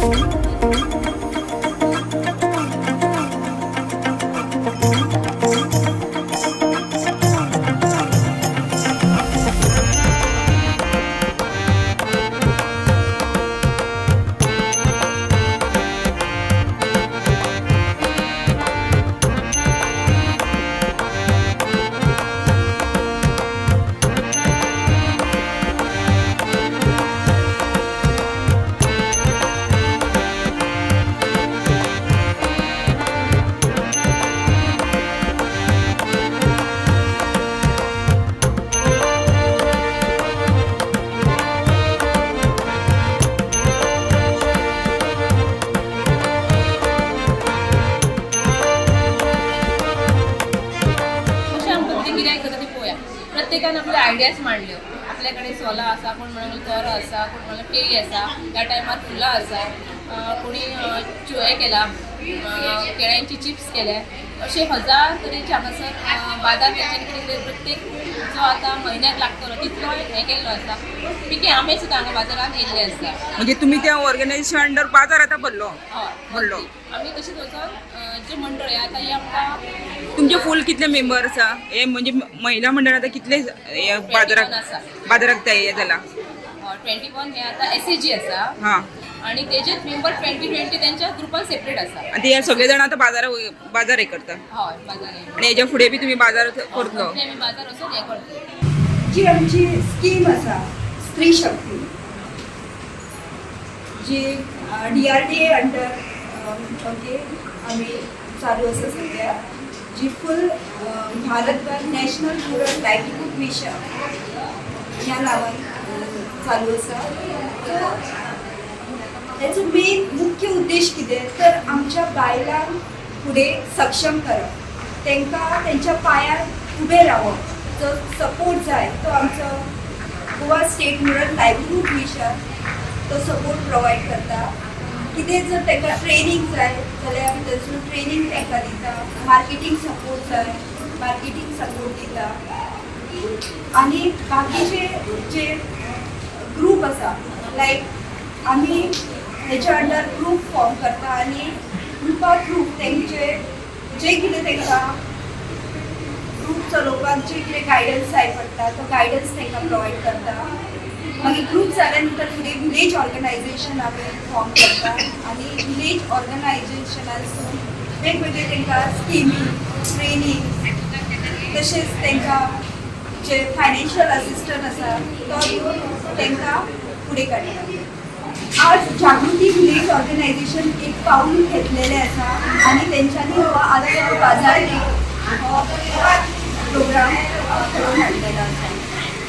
कशें आमकां कितें गिरायक जाता ती पळोवया. प्रत्येकान आपले आयडियाज मांडल्यो. आपल्याकडे सोलां आसा, कोण म्हणून तोरां आसा, कोण म्हणून केळी आसा, त्या टायमार फुलां आसा, कोणी हें केला, केळ्यांची चिप्स केल्या. अशे हजार तरेचे हांगासर बाजार तेंच्यांनी कितें कितें प्रत्येक जो आतां म्हयन्याक लागतलो तितलो हें केल्लो आसा. पिके आंबे सुद्दां हांगा बाजारान येयल्ले आसा. म्हणजे तुम्ही त्या ऑर्गनायझेशन अंडर बाजार आता भरलो? हय. व्हडलो. आमी तशेंच वचोन जे मंडळ हे आतां ही आमकां तुमचे फूल कितले मेंबर आसा? हे म्हणजे महिला मंडळ आता कितले हे बाजाराक 21 आसा. बाजाराक हे जाला? 21 हे आतां एसएजी आसा आणि तेजेच मेंबर 20 20 त्यांच्या ग्रुपान सेपरेट आसा. आनी ते सगळे जण आता बाजार बाजार हे करता? हय, बाजार हे. आणि हेच्या फुडें बी तुम्ही बाजार करतलो? आमी बाजार वचोन हें करतले. जी आमची स्कीम आसा स्त्री शक्ती, जी DRDA under, okay, आमी चालू आसा सद्या, जी फूल भारतभर नॅशनल रुरल लायवलीहूड मिशन ह्या नांवान चालू आसा. सो तेचो मेन मुख्य उद्देश कितें तर आमच्या बायलांक फुडें सक्षम करप, तांकां तेंच्या पांयार उबें रावप जो सपोर्ट जाय तो आमचो Goa state rural livelihood mission तो सपोर्ट प्रोवायड करता. कितें जर तांकां ट्रेनींग जाय जाल्यार आमी थंयसून ट्रेनींग तांकां दिता. मार्केटींग सपोर्ट जाय, मार्केटींग सपोर्ट दिता. आनी बाकीचे जे ग्रूप आसा, लायक आमी हेच्या अंडर ग्रूप फॉर्म करता आनी ग्रुपा थ्रू तेंचे जे कितें तांकां ग्रूप चलोवपाक जे कितें गायडन्स जाय पडटा तो गायडन्स तांकां प्रोवायड करता. मागीर ग्रूप जाल्या नंतर फुडें विलेज ऑर्गनायझेशन आमी फॉर्म करता आनी विलेज ऑर्गनायझेशनासून वेगवेगळे तांकां स्किमी, ट्रेनींग, तशेंच तांकां जे फायनान्शियल असिस्टंट आसा तो दिवन तांकां फुडें काडटा. आज जागृती विलेज ऑर्गनायझेशन एक पावल घेतलेलें आसा आनी तेंच्यांनी हो आजचो बाजार हो प्रोग्राम घडोवन हाडलेलो आसा.